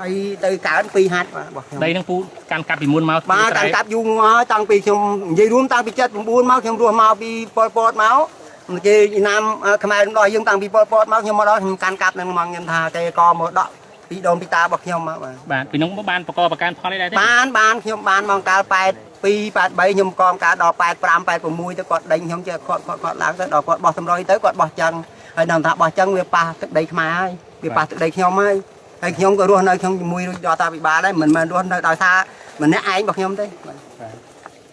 ហើយទៅកើនពីរហាត់បាទរបស់ខ្ញុំ ដីហ្នឹងពូកាន់កាប់ពីមុនមក បាទតាំងកាប់យូរមកហើយតាំងពីខ្ញុំនិយាយរួមតាំងពី79មកខ្ញុំរស់មកពីប៉ុលពតមកគេណាមខ្មែររំដោះយើងតាំងពីប៉ុលពតមកខ្ញុំមកដល់ខ្ញុំកាន់កាប់នឹងមកខ្ញុំថាគេក៏មកដកពីដូនពីតារបស់ខ្ញុំមកបាទ បាទពីនោះបានបកកប្រកាន់ផលអីដែរទេ បានបានខ្ញុំបានមកកាល82 83ខ្ញុំកងកាលដល់85 86ទៅគាត់ដេញខ្ញុំចេះគាត់គាត់គាត់ឡើងទៅដល់គាត់បោះសម្រុយទៅគាត់បោះចឹងហើយដល់ថាបោះចឹងវាប៉ះទឹកដីខ្មែរហើយវាប៉ះទឹកដីខ្ញុំហើយហើយខ្ញុំក៏រស់នៅខ្ញុំជាមួយរួចដល់តាពិបាលដែរមិនមែនរស់នៅដោយសារម្នាក់ឯងរបស់ខ្ញុំទេបាទ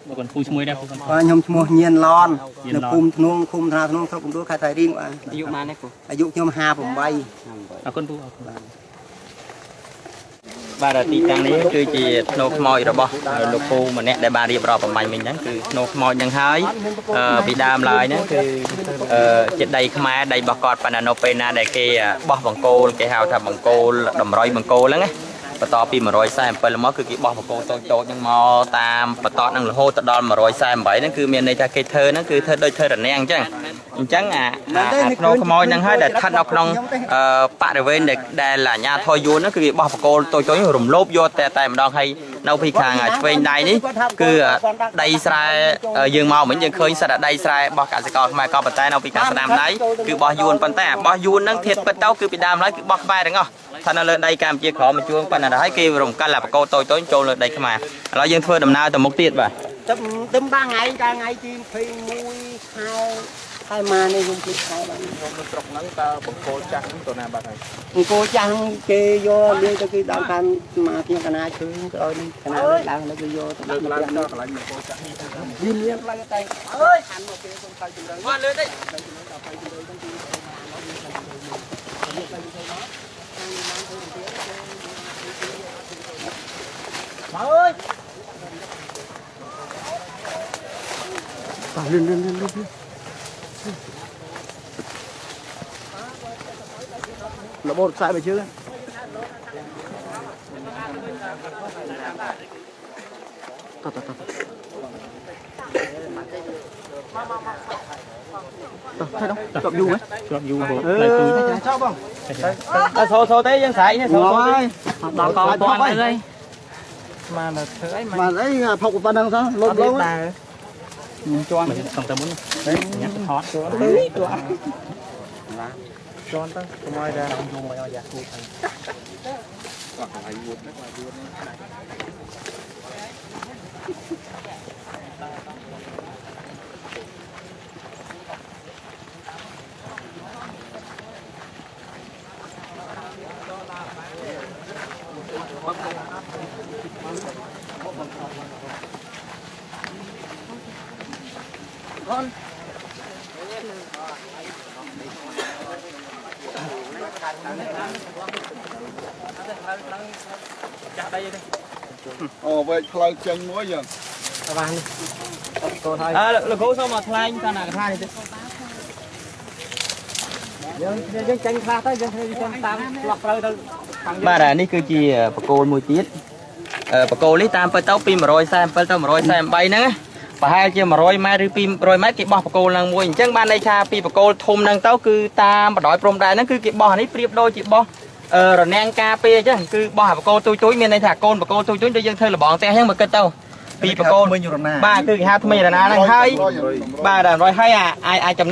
បើគាត់ពូឈ្មោះដែរពូគាត់ បាទខ្ញុំឈ្មោះញៀនឡន ញៀនឡន នៅភូមិធ្នងឃុំថ្នាធ្នងស្រុកកំដួលខេត្តស្វាយរៀងបាទ អាយុប៉ុន្មានទេពូ អាយុខ្ញុំ58 អរគុណពូអរគុណ បាទទីតាំងនេះគឺជាធ្នូខ្មោចរបស់លោកពូម្នាក់ដែលបានរៀបរាប់បំបញ្ញមិញហ្នឹងគឺធ្នូខ្មោចហ្នឹងហើយពីដើមឡើយហ្នឹងគឺជាដីខ្មែរដីរបស់គាត់ប៉ុន្តែនៅពេលណាដែលគេបោះបង្គោលគេហៅថាបង្គោលតម្រុយបង្គោលហ្នឹងណាបន្តពី147មកគឺគេបោះបង្គោលតូចតូចហ្នឹងមកតាមបន្តហ្នឹងរហូតទៅដល់148ហ្នឹងគឺមានន័យថាគេធ្វើហ្នឹងគឺធ្វើដូចធ្វើរនាំងអញ្ចឹងអញ្ចឹងអាធ្នូខ្មោចហ្នឹងហើយដែលស្ថិតនៅក្នុងបរិវេណដែលអាជ្ញាធរយួនហ្នឹងគឺគេបោះបង្គោលតូចតូចរំលោភយកតែតែម្ដងហើយនៅពីខាងឆ្វេងដៃនេះគឺដីស្រែយើងមកមិញយើងឃើញសិតតែដីស្រែរបស់កសិករខ្មែរក៏ប៉ុន្តែនៅពីខាងស្ដាំដៃគឺបោះយួនប៉ុន្តែបោះយួនហ្នឹងធៀបពិតទៅគឺពីដើមឡើយគឺបោះខ្មែរទាំងអស់ថានៅលើដីកម្ពុជាក្រមជួងប៉ុន្តែហើយគេរំកិលអាបកោតូចតូចចូលលើដីខ្មែរឥឡូវយើងធ្វើដំណើរទៅមុខទៀតបាទ ទឹមទឹមបាថ្ងៃកាលថ្ងៃទី21ខែខែម៉ានេះខ្ញុំភ្លេចខែបាទ ខ្ញុំនៅស្រុកហ្នឹងតើបង្គោលចាស់ហ្នឹងទៅណាបាត់ហើយ អង្គរចាស់គេយកលាយទៅគេដើមខាងមកខ្ញុំកណាឈឺក្រោយនេះកណាលើកឡើងទៅគេយកទៅ លើ ដាក់ កឡើងទៅកន្លែងបង្គោលចាស់នេះទៅ វាមានផ្លូវតែអើយខានមកគេសុំទៅជំរឿ មកលឿនតិច អើយបាទលឿនលឿនលឿនលឿន របូតខ្សែបាយជើង តតតតតយូរហ៎ ជាប់យូរបងផ្លូវទូច ចោលបង អត់សូសូទេយើងស្រែកនេះសូសូទេ ដល់កងពាន់ហើយ មកដល់ធ្វើអីមក បាទអីផុកប៉ុណ្ណឹងសោះលុបលង ដើរខ្ញុំជន់ សុំទៅមុនញ៉ាំថត ជន់ទៅជន់ជន់ទៅកុំឲ្យដើរយំឲ្យយ៉ាគូទៅ អូវែកផ្លូវចេញមួយយើង អើលោកគ្រូសូមមកថ្លែងតាមកថានេះទេ យើងយើងចាញ់ខ្លះទៅយើងគ្នាយើងតាមផ្លោះផ្លូវទៅខាងយើង បាទនេះគឺជាបកគោលមួយទៀតបកគោលនេះតាមពិតទៅពី147ទៅ143ហ្នឹងប្រហែលជា100ម៉ែត្រឬ200ម៉ែត្រគេបោះបកគោលឡើងមួយអញ្ចឹងបានន័យថាពីបកគោលធំហ្នឹងទៅគឺតាមបណ្ដោយព្រំដែនហ្នឹងគឺគេបោះនេះប្រៀបដូចជាបោះរនាំងការពារអញ្ចឹងគឺបោះបកគោលទូចទូចមានន័យថាកូនបកគោលទូចទូចដូចយើងធ្វើលបងផ្ទះអញ្ចឹងមកគិតទៅពីបកគោល មីងរណា បាទគឺគេហៅថ្មីរណាហ្នឹងហើយបាទរយហើយអាអាចំណ